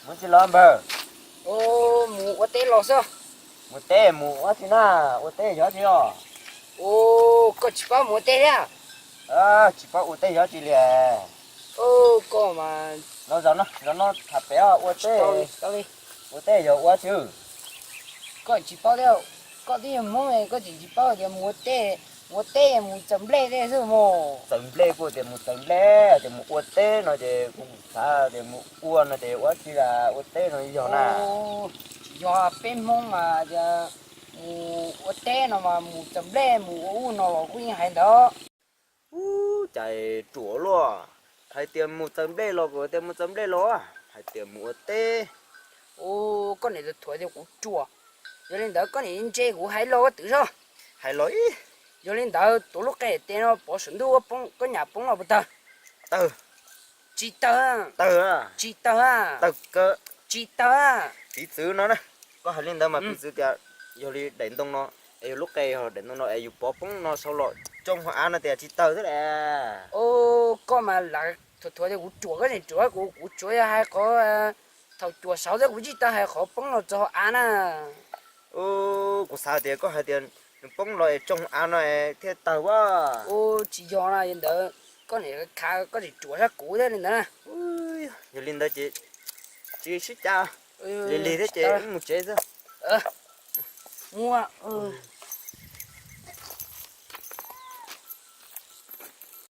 Mus tsis los npawg? Mus ua teb los xwb. Mus teb mus ua tsi na? Ua teb yog tsi os? Koj tsis paub mus ua teb thiab? Tsis paub ua teb yog tsi li. Koj mas, no zov no tham pem ua teb. Ua teb yog ua tsi? Koj tsis paub thiab, koj twb yog Hmoob koj tseem tsis paub tias mus ua teb, mus ua teb mus txawm nplej tej xwb mog. Txawm nplej kuj tias mus txawm nplej, tias mus ua teb no ces kuv xav tias mus ua no ces ua tsi las, ua teb no yog na. Tsis yog, peb Hmoob mas tias mus ua teb no mas mus txawm nplej mus ua ub no los kuj yeej hais ntawd. Ub, cas ruam luaj, hais tias mus txawm nplej los kuj tias mus txawm nplej los, hais tias mus ua teb. Ub, koj niam thuam tias kuv ruam, yog li ntawd koj niam ntse kuv hais los twm zog. Hais los ib. Yog li ntawd tuav lub qe tes no pov saum ntuj koj nyam poob los puas tawg? Tawg. Tsis tawg. Tawg. Tsis tawg. Tawg kawg. Tsis tawg. Piv txwv no na, koj hais li ntawd mas piv txwv tias yog li daim ntoo no, es yog lub qe yog daim ntoo no es yus pov poob no sau los tsoo hauv av no tias tsis tawg thiab las. Koj mas lam thuam thuam tias kuv ruam, koj tseem ruam kuv, kuv tsuas yog hais qhov thaum cuam saud thiab kuv tsis tau hais qhov poob los txog hauv av na. Kuv xav tias koj hais tias nws poob los es tsoo av no es thiaj tawg as. Tsis yog na, yog ntawd koj niam khav koj tseem ruam sab kuv thiab li ntawd na. Yog li ntawd ces tsis sib cav, lig lig thiab ces wb mus tsev xwb. Muaj.